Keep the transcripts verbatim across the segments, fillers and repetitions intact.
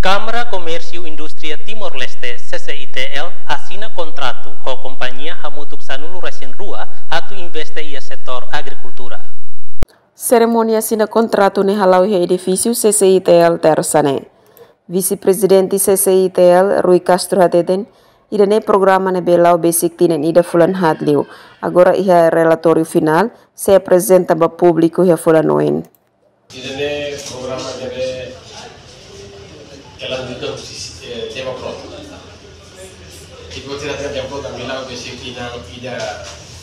Kámara Komérsiu Indústria Timor-Leste, C C I T L, asina kontratu ho kompañia hamutuk sanulu-resin-rua atu investe iha setór agrikultura. Serimónia asina kontratu ne'e hala'o iha edifísiu C C I T L Tersa ne'e. Vise-Prezidente C C I T L, Rui Castro hateten, ida-ne'e programa ne'ebé la'o besik tinan ida fulan haat liu. Agora iha relatóriu finál, sei aprezenta ba públiku iha fulan oin. Ida-ne'e programa ne'ebé kelanjutan husi, eh, Demaprod. Ita-boot sira hatene Demaprod ami la'o besik tinan ida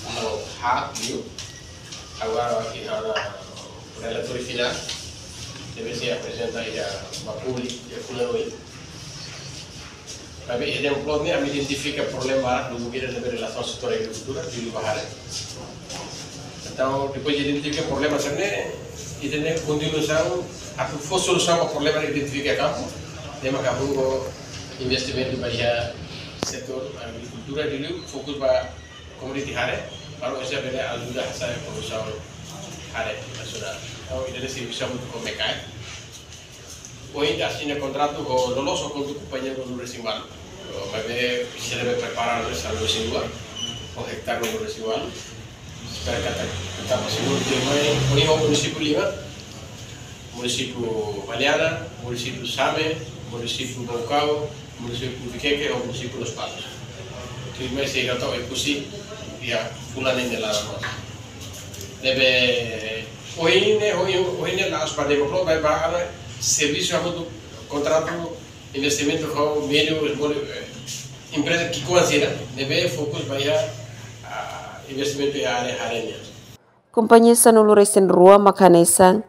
fulan haat liu. Agora iha relatóriu finál, ne'ebé sei aprezenta iha ba públiku iha fulan oin. Maibé iha Demaprod ne'e ami identifika problema dugu ida ne'ebé relasaun setór agrikultura, Dili ba haree. Entaun, depois de identifika problema sira-ne'e, ita-nia kontinuasaun atu fó solusaun ba problema ne'ebé identifika iha kampu, ne'e maka hahú investimentu ba iha setór agrikultura, Dili fokus ba commodity haree, para oinsá bele ajuda hasa'e produsaun haree nasionál. Entaun, ida-ne'e servisu hamutuk ho MECAE. Ohin ita asina kontratu ho loloos ho kontu kompañia ruanulu-resin-ualu. Maibé sira ne'ebé prepara ne'e sanulu-resin-rua, ho ektare ruanulu-resin-ualu. Espera katak, katak ba segunda tuirmai, ohin ho munisípiu lima, munisípiu Maliana, munisípiu Same, munisípiu Baucau, munisípiu Viqueque ho munisípiu Lospalos. Tuirmai sei hetan Oekusi iha fulan ne'e nia laran mós. Ne'ebé ohin ne'e, ohin, ohin ne'e la'ós ba Demaprod, maibé ba, ah, servisu hamutuk, kontratu investimentu ho médiu, eh, empreza ki'ikoan sira, ne'ebé fokus ba iha, ah, investimentu iha área haree nian. Kompañia sanulu-resin-rua mak hanesan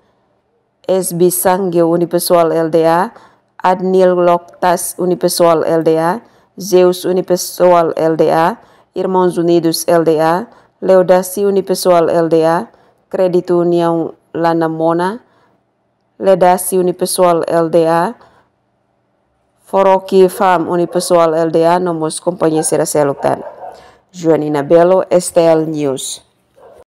S B Sangyo Unipessoal Lda, Adnil Loctas Unipessoal Lda, Zeus Unipessoal Lda, Irmãos Unidos Lda, Leodasi Unipessoal Lda, Crédito União Lanamona, Ledasi Unipessoal Lda, Foroki Farm Unipessoal Lda, no mós kompañia sira seluk tan. Joanina Belo, S T L News.